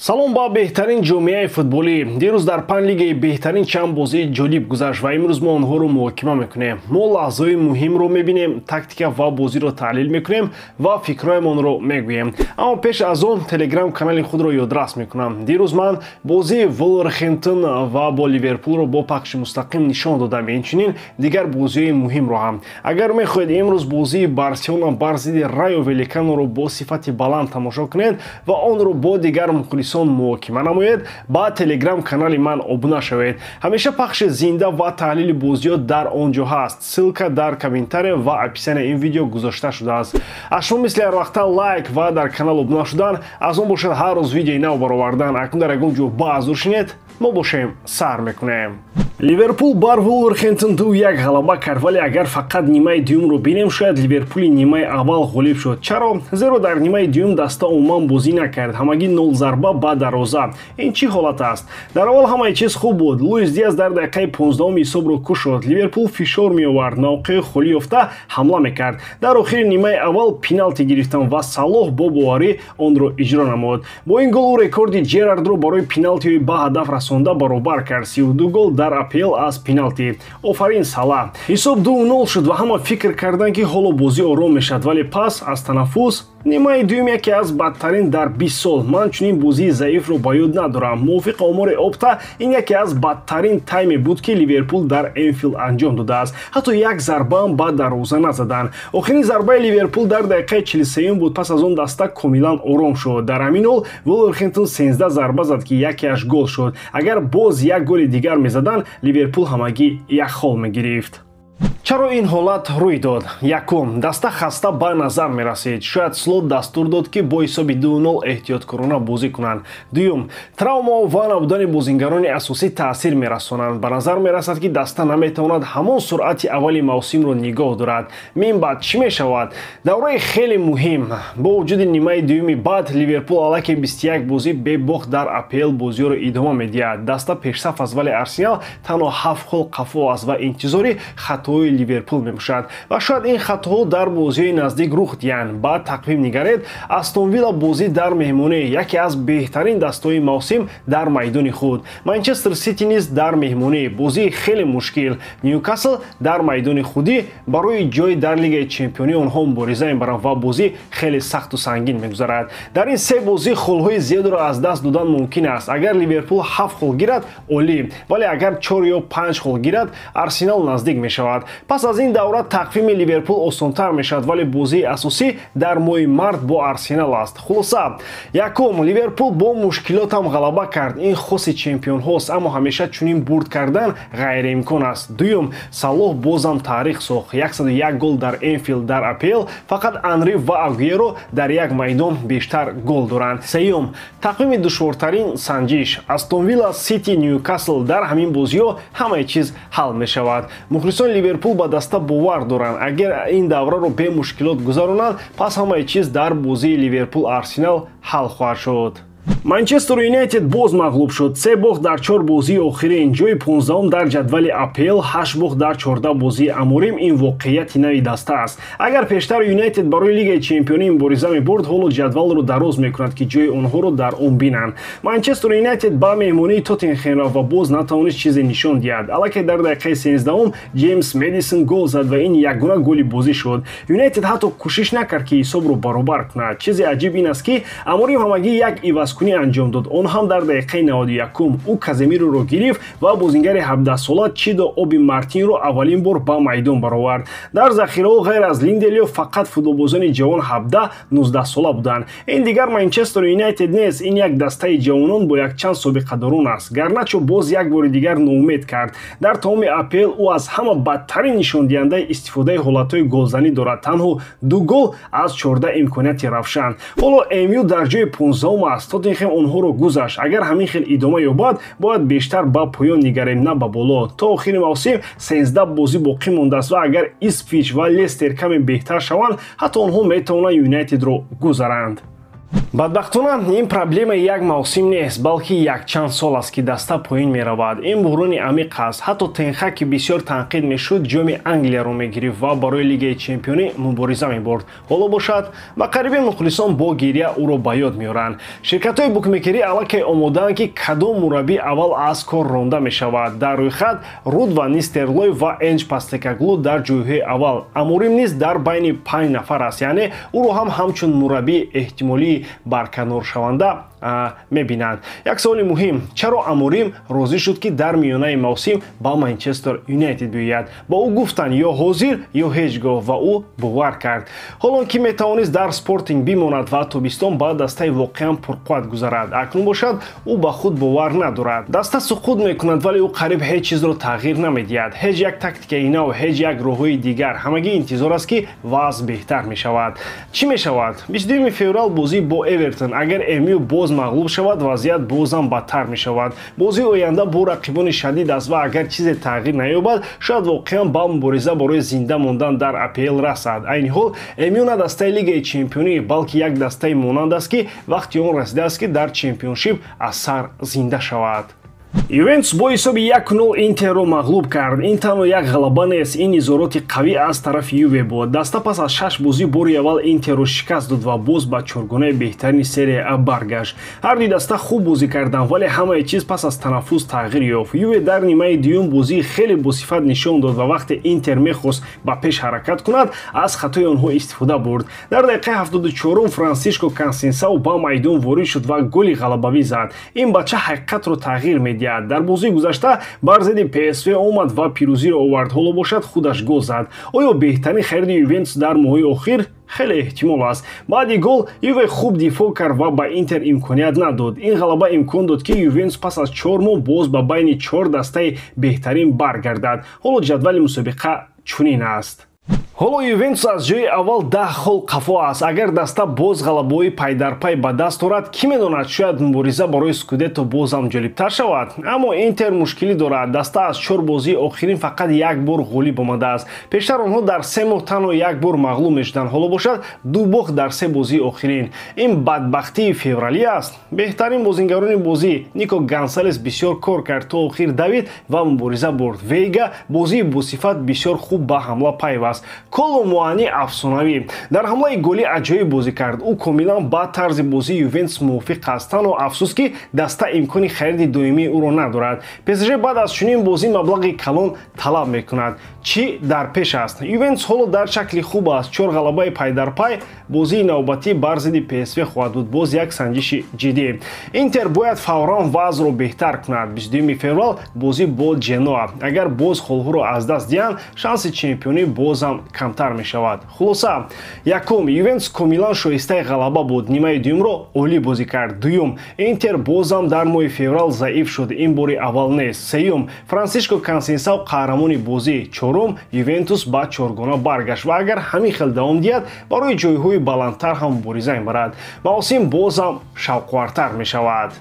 Салом ба беҳтарин ҷомеаи футболӣ. Дирӯз дар панҷ лигаи беҳтарин чанд бозии ҷолиб гузашт ва имрӯз мо онҳоро муҳокима мекунем. Мо лаҳзаҳои муҳимро мебинем, тактика ва бозиро таҳлил мекунем ва фикрҳоямонро мегӯем. Аммо пеш аз он телеграм-канали худро ёдрас мекунам. Дирӯз ман бозии Вулверхэмптон ва бо Ливерпулро бо пахши мустақим нишон додам, инчунин дигар бозиҳои муҳимро ҳам. Агар мехоҳед имрӯз бозии Барселона бар зидди Райо Валеканоро бо сифати баланд тамошо кунед ва онро бо дигар мухлисон муҳокима намоед, ба телеграм-канали ман обуна шавед. Ҳамеша пахши зинда ва таҳлили бозиҳо дар он ҷо ҳаст. Ссылка дар комментария ва описанияи ин видео гузошта шудааст. Аз шумо мисли ҳар вақта лайк ва дар канал обуна шудан, аз он бошад ҳар рӯз видеои нав баровардан. Акнун дар ягон ҷо баъзур шинед, мо бошем сар мекунем. Ливерпул бар Вулверхэмптон 2-1 ғалаба кард, вале агар фақат нимаи дуюмро бинем, шояд Ливерпули нимаи аввал ғолиб шуд. Чаро? Зеро дар нимаи дуюм даста умуман бозӣ накард, ҳамагӣ 0 зарба ба дарвоза. Ин чӣ ҳолат аст? Дар аввал ҳамаи чиз хуб буд. Луис Диас дар дақиқаи 15 ҳисобро кушод. Ливерпул фишор меовард, мавқеи холӣ ёфта ҳамла мекард. Дар охири нимаи аввал пеналти гирифтанд ва Салоҳ бо боварӣ онро иҷро намуд. Бо ин гол ӯ рекорди Ҷерардро барои пеналти ба ҳадаф расонда баробар кард: 32 гол дар АПЛ аз пеналти. Офарин, Сала. Ҳисоб 2-0 шуд ва ҳама фикр карданд, ки ҳоло бозӣ ором мешавад, вале пас аз танаффус нимаи дуюм яке аз бадтарин дар 20 сол. Ман чунин бозии заифро ба ёд надорам. Мувофиқи омори Опта, ин яке аз бадтарин тайме буд, ки Ливерпул дар Энфилд анҷом додааст. Ҳатто як зарбаам ба дарвоза назаданд. Охирин зарбаи Ливерпул дар дақиқаи 43 буд. Пас аз он даста комилан ором шуд. Дар ҳамин ҳол Вулверхэмптон 13 зарба зад, ки якеаш гол шуд. Агар боз як голи дигар мезаданд, Ливерпул ҳамагӣ як хол мегирифт. Чаро ин ҳолат рӯй дод? Якум, даста хаста ба назар мерасид. Шояд Слот дастур дод, ки бо ҳисоби 2-0 эҳтиёткорона бозӣ кунанд. Дуюм, травмао ва набудани бозингарони асосӣ таъсир мерасонанд. Ба назар мерасад, ки даста наметавонад ҳамон суръати аввали мавсимро нигоҳ дорад. Мин баъд чӣ мешавад? Давраи хеле муҳим. Бо вуҷуди нимаи дуюми бад, Ливерпул аллакай 21 бозӣ бебохт дар АПЛ бозиҳоро идома медиҳад. Даста пешсаф аст, вале Арсенал танҳо 7 хол қафо аст ва интизори хатои Ливерпул мебошад ва шояд ин хатоҳо дар бозиҳои наздик рух диҳанд. Ба тақвим нигаред: Астон Вилла бозӣ дар меҳмонӣ, яке аз беҳтарин дастаҳои мавсим дар майдони худ. Манчестер Сити низ дар меҳмонӣ, бозии хеле мушкил. Ньюкасл дар майдони худӣ, барои ҷой дар Лигаи Чемпионӣ онҳо мубориза мебаранд ва бозӣ хеле сахту сангин мегузарад. Дар ин се бозӣ холҳои зиёдро аз даст додан мумкин аст. Агар Ливерпул 7 хол гирад, олӣ, вале агар 4 ё 5 хол гирад, Арсенал наздик мешавад. Пас аз ин давра тақвими Ливерпул осонтар мешавад, вале бозии асосӣ дар моҳи март бо Арсенал аст. Хулоса, якум, Ливерпул бо мушкилотам ғалаба кард. Ин хоси чемпионҳост, аммо ҳамеша чунин бурд кардан ғайриимкон аст. Дуюм, Салоҳ бозам таърих сохт: 101 гол дар Энфилд дар АПЛ. Фақат Анри ва Агуеро дар як майдон бештар гол доранд. Сеюм, тақвими душвортарин санҷиш: Астон Вилла, Сити, Ньюкасл. Дар ҳамин бозиҳо ҳамаи чиз ҳал мешавад. Мухлисони Ливерпул ба даста бовар доранд. Агар ин давраро бемушкилот гузаронанд, пас ҳамаи чиз дар бозии Ливерпул Арсенал ҳал хоҳад шуд. Манчестер Юнайтед боз мағлуб шуд. Се бохт дар 4 бозии охирин, ҷои 15 дар ҷадвали АПЛ, 8 бохт дар 14 бозии Аморим. Ин воқеияти нави даста аст. Агар пештар Юнайтед барои Лигаи Чемпионӣ мубориза мебурд, ҳоло ҷадвалро дароз мекунад, ки ҷои онҳоро дар он бинанд. Манчестер Юнайтед ба меҳмонии Тоттенхем рафт ва боз натавонист чизе нишон диҳад. Аллакай дар дақиқаи 13 Ҷеймс Медисон гол зад ва ин ягона голи бозӣ шуд. Юнайтед ҳатто кӯшиш накард, ки ҳисобро баробар кунад. Чизи аҷиб ин аст, ки Аморим ҳамагӣ як ивазкунӣ анҷом дод, он ҳам дар дақиқаи 91. Ӯ Каземироро гирифт ва бозингари 17-сола Чидо Оби Мартинро аввалин бор ба майдон баровард. Дар захираҳо ғайр аз Линделёф фақат футболбозони ҷавон 17-19 сола буданд. Ин дигар Манчестер Юнайтед нест, ин як дастаи ҷавонон бо якчанд собиқадорон аст. Гарначо боз як бори дигар ноумед кард. Дар тамоми АПЛ ӯ аз ҳама бадтарин нишондиҳандаи истифодаи ҳолатҳои голзанӣ дорад: танҳо 2 гол аз 14 имконияти равшан. Ҳоло МЮ дар ҷои 15 аст. Тоттенхем онҳоро гузашт. Агар ҳамин хел идома ёбад, бояд бештар ба поён нигарем, на ба боло. То охири мавсим 13 бозӣ боқӣ мондааст ва агар Ипсвич ва Лестер каме беҳтар шаванд, ҳатто онҳо метавонанд Юнайтедро гузаранд. Бадбахтона, ин проблема як мавсим нест, балки якчанд сол аст, ки даста поин меравад. Ин буҳрони амиқ аст. Ҳатто Тен Хаг, ки бисёр танқид мешуд, ҷоми Англияро мегирифт ва барои Лигаи чемпионӣ мубориза мебурд. Ҳоло бошад, ба қариби мухлисон бо гиря ӯро ба ёд меоранд. Ширкатҳои букмекерӣ аллакай омодаанд, ки кадом мураббӣ аввал аз кор ронда мешавад. Дар рӯйхат Руд ван Нистерлой ва Энж Постекоглу дар ҷойҳои аввал. Аморим низ дар байни 5 нафар аст, яъне ӯро ҳам ҳамчун мураббии эҳтимолии барканоршаванда мебинанд. Як саволи муҳим: чаро Аморим розӣ шуд, ки дар миёнаи мавсим ба Манчестер Юнайтед биёяд? Ба ӯ гуфтанд: ё ҳозир, ё ҳеҷ гоҳ, ва ӯ бовар кард, ҳолон ки метавонист дар Спортинг бимонад ва тобистон ба дастаи воқеан пурқувват гузарад. Акнун бошад, ӯ ба худ бовар надорад. Даста суқут мекунад, вале ӯ қариб ҳеҷ чизро тағйир намедиҳад, ҳеҷ як тактикаи нав, ҳеҷ як роҳҳои дигар. Ҳамагӣ интизор аст, ки вазъ беҳтар мешавад. Чӣ мешавад? 22 феврал бозӣ бо Эвертон. Агар МЮ боз мағлуб шавад, вазъият бозам бадтар мешавад. Бозии оянда бо рақибони шадид аст ва агар чизе тағйир наёбад, шояд воқеан ба мубориза барои зинда мондан дар АПЛ расад. Айни ҳол МЮ на дастаи Лигаи чемпионӣ, балки як дастаи монанд аст, ки вақти он расидааст, ки дар Чемпионшип аз сар зинда шавад. Ювентус бо ҳисоби 1-0 Интерро мағлуб кард. Ин танҳо як ғалаба нест, ин изҳороти қавӣ аз тарафи Юве буд. Даста пас аз 6 бозӣ бори аввал Интерро шикаст дод ва боз ба чоргонаи беҳтарини Серия А баргашт. Ҳар дуи даста хуб бозӣ карданд, вале ҳамаи чиз пас аз танаффус тағйир ёфт. Юве дар нимаи дуюм бозии хеле босифат нишон дод ва вақте Интер мехост ба пеш ҳаракат кунад, аз хатои онҳо истифода бурд. Дар дақиқаи 74 Франсишко Консенсао ба майдон ворид шуд ва голи ғалабавӣ зад. Ин бача ҳақиқатро тағйир медиҳад. Дар бозии гузашта бар зидди ПСВ омад ва пирӯзиро овард. Ҳоло бошад, худаш гол зад. Оё беҳтарин хариди Ювентус дар моҳҳои охир? Хеле эҳтимол аст. Баъди гол Юве хуб дифоъ кард ва ба Интер имконият надод. Ин ғалаба имкон дод, ки Ювентус пас аз 4 моҳ боз ба байни чор дастаи беҳтарин баргардад. Ҳоло ҷадвали мусобиқа чунин аст. Ҳоло Ювентус аз ҷои аввал 10 хол қафо аст. Агар даста боз ғалабаҳои пайдарпай ба даст орад, кӣ медонад, шояд мубориза барои скудетто бозам ҷолибтар шавад. Аммо Интер мушкилӣ дорад. Даста аз чор бозии охирин фақат як бор ғолиб омадааст. Пештар онҳо дар 3 моҳ танҳо як бор мағлуб мешуданд. Ҳоло бошад, ду бохт дар се бозии охирин. Ин бадбахтии февралӣ аст. Беҳтарин бозингарони бозӣ: Нико Гонсалес бисёр кор кард, то охир давид ва мубориза бурд. Вейга бозии босифат, бисёр хуб ба ҳамла пайваст. Коло Муани афсонавӣ, дар ҳамлаи голӣ аҷоиб бозӣ кард. Ӯ комилан ба тарзи бозии Ювентус мувофиқ аст. Танҳо афсӯс, ки даста имкони хариди доимии ӯро надорад. ПСЖ баъд аз чунин бозӣ маблағи калон талаб мекунад. Чӣ дар пеш аст? Ювентус ҳоло дар шакли хуб аст, чор ғалабаи пайдарпай. Бозии навбатӣ бар зидди ПСВ хоҳад буд, боз як санҷиши ҷиддӣ. Интер бояд фавран вазъро беҳтар кунад. 22 феврал бозӣ бо Ҷеноа. Агар боз холҳоро аз даст диҳанд, шанси чемпионӣ бозам камтар мешавад. Хулоса: якум, Ювентус комилан шоистаи ғалаба буд, нимаи дуюмро олӣ бозӣ кард. Дуюм, Интер бозам дар моҳи феврал заиф шуд, ин бори аввал нест. Сеюм, Франсишко Консенсао қаҳрамони бозӣ. Чорум, Ювентус ба чоргона баргашт ва агар ҳамин хел давом диҳад, барои ҷойҳои баландтар ҳам мубориза мебарад. Мавсим бозам шавқовартар мешавад.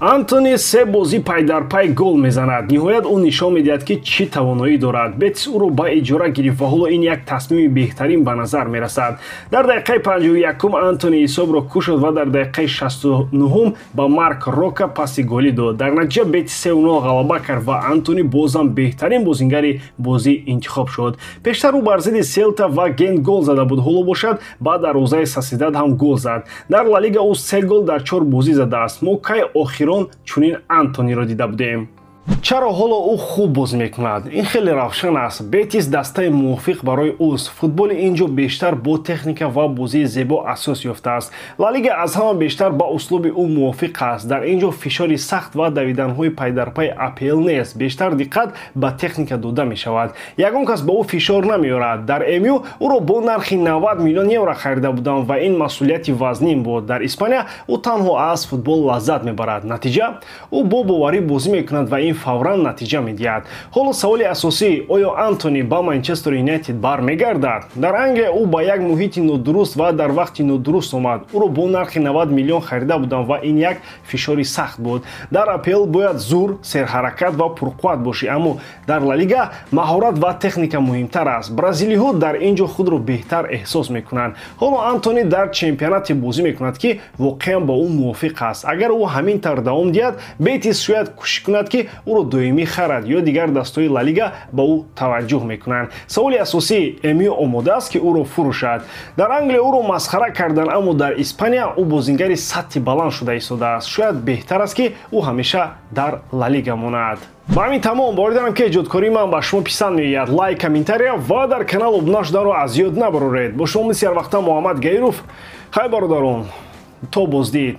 Антони се бозӣ пайдарпай гол мезанад. Ниҳоят ӯ нишон медиҳад, ки чӣ тавоноӣ дорад. Бетис ӯро ба иҷора гирифт ва ҳоло ин як тасмими беҳтарин ба назар мерасад. Дар дақиқаи 51 Антони ҳисобро кушод ва дар дақиқаи 69 ба Марк Рока паси голӣ дод. Дар натиҷа Бетис 3-0 ғалаба кард ва Антони бозам беҳтарин бозингари бозӣ интихоб шуд. Пештар ӯ бар зидди Селта ва Гент гол зада буд, ҳоло бошад, ба дарвозаи Сосьедад ҳам гол зад. Дар Ла Лига ӯ се гол дар чор бозӣ задааст. Мо кай охирон чунин Антониро дида будем? Чаро ҳоло ӯ хуб бозӣ мекунад? Ин хеле равшан аст. Бетис дастаи мувофиқ барои ӯст. Футболи ин ҷо бештар бо техника ва бозии зебо асос ёфтааст. Ла Лига аз ҳама бештар ба услуби ӯ мувофиқ аст. Дар ин ҷо фишори сахт ва давиданҳои пайдарпай АПЛ нест, бештар диққат ба техника дода мешавад. Ягон кас ба ӯ фишор намеорад. Дар МЮ ӯро бо нархи 90 миллион евро харида буданд ва ин масъулияти вазнин буд. Дар Испания ӯ танҳо аз футбол лаззат мебарад. Натиҷа: ӯ бо боварӣ бозӣ мекунад ва ин ин фавран натиҷа медиҳад. Ҳоло саволи асосӣ: оё Антони ба Манчестер Юнайтед бармегардад? Дар Англия ӯ ба як муҳити нодуруст ва дар вақти нодуруст омад. Ӯро бо нархи 90 миллион харида будам ва ин як фишори сахт буд. Дар АПЛ бояд зур, серҳаракат ва пурқувват бошӣ, аммо дар Ла Лига маҳорат ва техника муҳимтар аст. Бразилиҳо дар ин ҷо худро беҳтар эҳсос мекунанд. Ҳоло Антони дар чемпионате бозӣ мекунад, ки воқеан ба ӯ мувофиқ аст. Агар ӯ ҳамин тавр давом диҳад, Бетис шояд кӯшиш кунад, ки ӯро доимӣ харад, ё дигар дастҳои Ла Лига ба ӯ таваҷҷӯҳ мекунанд. Саволи асосӣ: МЮ омода аст, ки ӯро фурӯшад? Дар Англия ӯро масхара карданд, аммо дар Испания ӯ бозингари сатҳи баланд шуда истодааст. Шояд беҳтар аст, ки ӯ ҳамеша дар Ла Лига монад. Ба ҳамин тамом. Боварӣ дорам, ки эҷодкории ман ба шумо писанд меояд. Лайк, комментария ва дар канал обуна шуданро аз ёд набароред. Бо шумо мисли ҳар вақта Муҳаммад Гаиров. Хай, бародарон, то боздид.